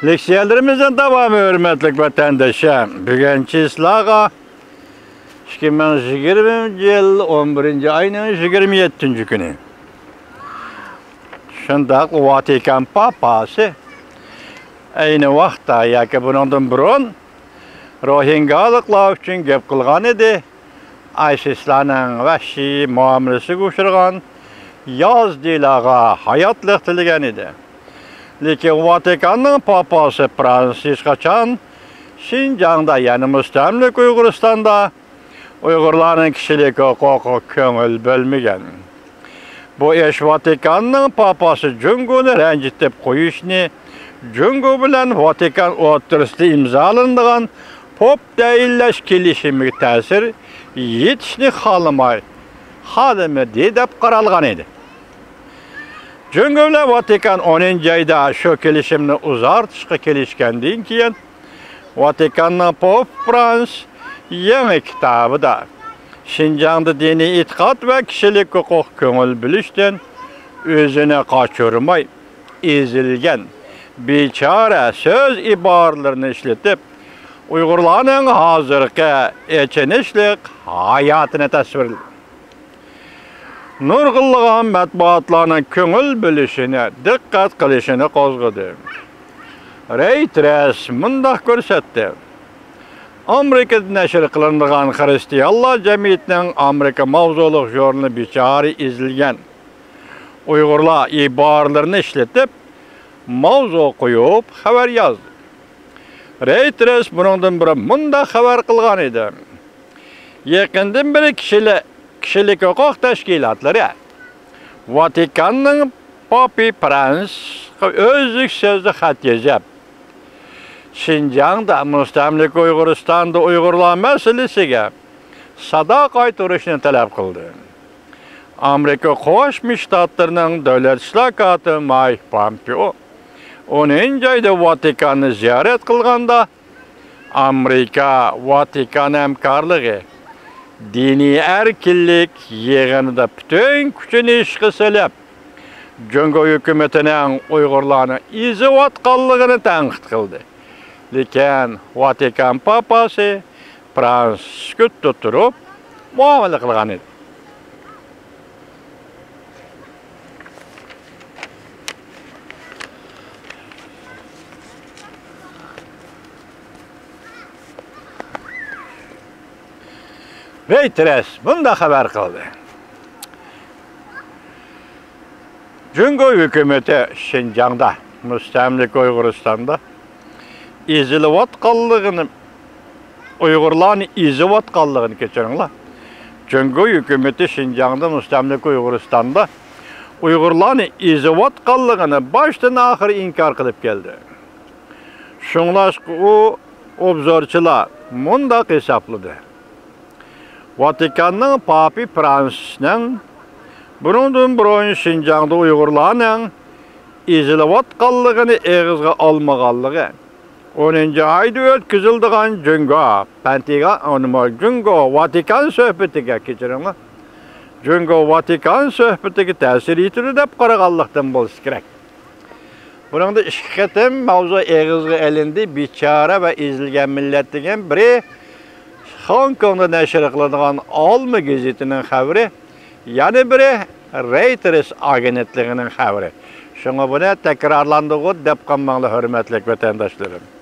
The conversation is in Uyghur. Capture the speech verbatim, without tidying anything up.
لېكسىيەلىرىمىزنىڭ داۋامى، ھۆرمەتلىك ۋەتەنداشلار. بۈگۈنكى سىلەرگە ئىككى مىڭ يىگىرمىنچى يىل ئون بىرىنچى ئاينىڭ يىگىرمە يەتتىنچى كۈنى. شۇنداق ۋاتىكان پاپاسى ئەينى ۋاقىتتا ياكى بۇنىڭدىن بۇرۇن روھىنگالىقلار ئۈچۈن گەپ قىلغان ئىدى. ئايسىسلارنىڭ ۋەھشىي مۇئامىلىسىگە ئۇچرىغان يازىدىلارغا ھاياتلىق تىلىگەن ئىدى. لېكىن ۋاتىكاننىڭ پاپاسى فرانسىس ھېچقاچان شىنجاڭدا، يەنى مۇستەملىكە ئۇيغۇرىستاندا ئۇيغۇرلارنىڭ كىشىلىك ھوقۇقىغا كۆڭۈل بۆلمىگەن. بۇ ئىش ۋاتىكاننىڭ پاپاسى جۇڭگونى رەنجىتىپ قويۇشنى، جۇڭگو بىلەن ۋاتىكان ئوتتۇرىسىدا ئىمزالىنىدىغان پوپ تەيىنلەش كېلىشىمىگە تەسىر يېتىشنى خالىماي، خالىمىدى دەپ قارالغان ئىدى. جۇڭگو بىلەن ۋاتىكان ئونىنچى ئايدا شۇ كېلىشىمنى ئۇزارتىشقا كېلىشكەندىن كېيىن، ۋاتىكاننىڭ پوپ فرانس يېڭى كىتابىدا شىنجاڭدا دىنىي ئېتىقاد ۋە كىشىلىك ھوقۇق كۆڭۈل بۆلۈشتىن ئۆزىنى قاچۇرماي، ئېزىلگەن، بىچارە سۆز ئىبارىلىرىنى ئىشلىتىپ، ئۇيغۇرلارنىڭ ھازىرقى ئېچىنىشلىق ھاياتىنى تەسۋىرلىدى. نۇرغۇنلىغان مەتبۇئاتلارنىڭ كۆڭۈل بۆلۈشىنى، دىققەت قىلىشىنى قوزغىدى. رېيتېرس مۇنداق كۆرسەتتى: ئامېرىكىدا نەشر قىلىنىدىغان خىرىستىيانلار جەمئىيىتىنىڭ ئامېرىكا ماۋزۇلۇق ژۇرنىلى بىچارە ئېزىلگەن ئۇيغۇرلار ئىبارىلىرىنى ئىشلىتىپ، ماۋزۇ قويۇپ خەۋەر يازدى. رېيتېرس بۇنىڭدىن بۇرۇن مۇنداق خەۋەر قىلغان ئىدى: يېقىندىن بېرى كىشىلىك، كىشىلىك ھوقۇق تەشكىلاتلىرى ۋاتىكاننىڭ پاپى فرانسىسقا ئۈزلۈكسىز خەت يېزىپ، شىنجاڭدا، مۇستەملىكە ئۇيغۇرىستاندا ئۇيغۇرلار مەسىلىسىگە سادا قايتۇرۇشنى تەلەپ قىلدى. ئامېرىكا قوشما شتاتلىرىنىڭ دۆلەت ئىشلار كاتىپى مايك پومپېئو ئونىنچى ئايدا ۋاتىكاننى زىيارەت قىلغاندا، ئامېرىكا ۋاتىكان ھەمكارلىقى دىنىي ئەركىنلىك يىغىنىدا پۈتۈن كۈچىنى ئىشقا سېلىپ، جۇڭگو ھۆكۈمىتىنىڭ ئۇيغۇرلارنى ئېزىۋاتقانلىقىنى تەنقىد قىلدى. لېكىن ۋاتىكان پاپاسى فرانسىس سۈكۈتتە تۇرۇپ مۇئامىلە قىلغان ئىدى. رېيتېرس مۇنداق خەۋەر قىلدى: جۇڭگو ھۆكۈمىتى شىنجاڭدا، مۇستەملىكە ئۇيغۇرىستاندا ئېزىلىۋاتقانلىقىنى، ئۇيغۇرلارنى ئېزىۋاتقانلىقىنى، كەچۈرۈڭلار، جۇڭگو ھۆكۈمىتى شىنجاڭدا، مۇستەملىكە ئۇيغۇرىستاندا ئۇيغۇرلارنى ئېزىۋاتقانلىقىنى باشتىن ئاخىر ئىنكار قىلىپ كەلدى. شۇڭلاشقا ئۇ، ئوبزورچىلار مۇنداق ھېسابلىدى: ۋاتىكاننىڭ پاپى فرانسىسنىڭ بۇنىڭدىن بۇرۇن شىنجاڭدا ئۇيغۇرلارنىڭ ئېزىلىۋاتقانلىقىنى ئېغىزغا ئالمىغانلىقى، ئونىنچى ئايدا ئۆتكۈزۈلىدىغان جۇڭگو، پەنتىگان، ئۇنىمۇ جۇڭگو ۋاتىكان سۆھبىتىگە، كەچۈرۈڭلار، جۇڭگو ۋاتىكان سۆھبىتىگە تەسىر يېتىدۇ دەپ قارىغانلىقتىن بولسا كېرەك. بۇنىڭدا ئىككى قېتىم ماۋزۇ ئېغىزغا ئېلىندى. بىچارە ۋە ئېزىلگەن مىللەت دېگەن، بىرى خوڭكوڭدا نەشر قىلىنغان ئالما گېزىتىنىڭ خەۋىرى، يەنە بىرى رېيتېرس ئاگېنتلىقىنىڭ خەۋىرى. شۇڭا بۇنى تەكرارلاندۇرغۇ دەپ قالماڭلار، ھۆرمەتلىك ۋەتەنداشلىرىم.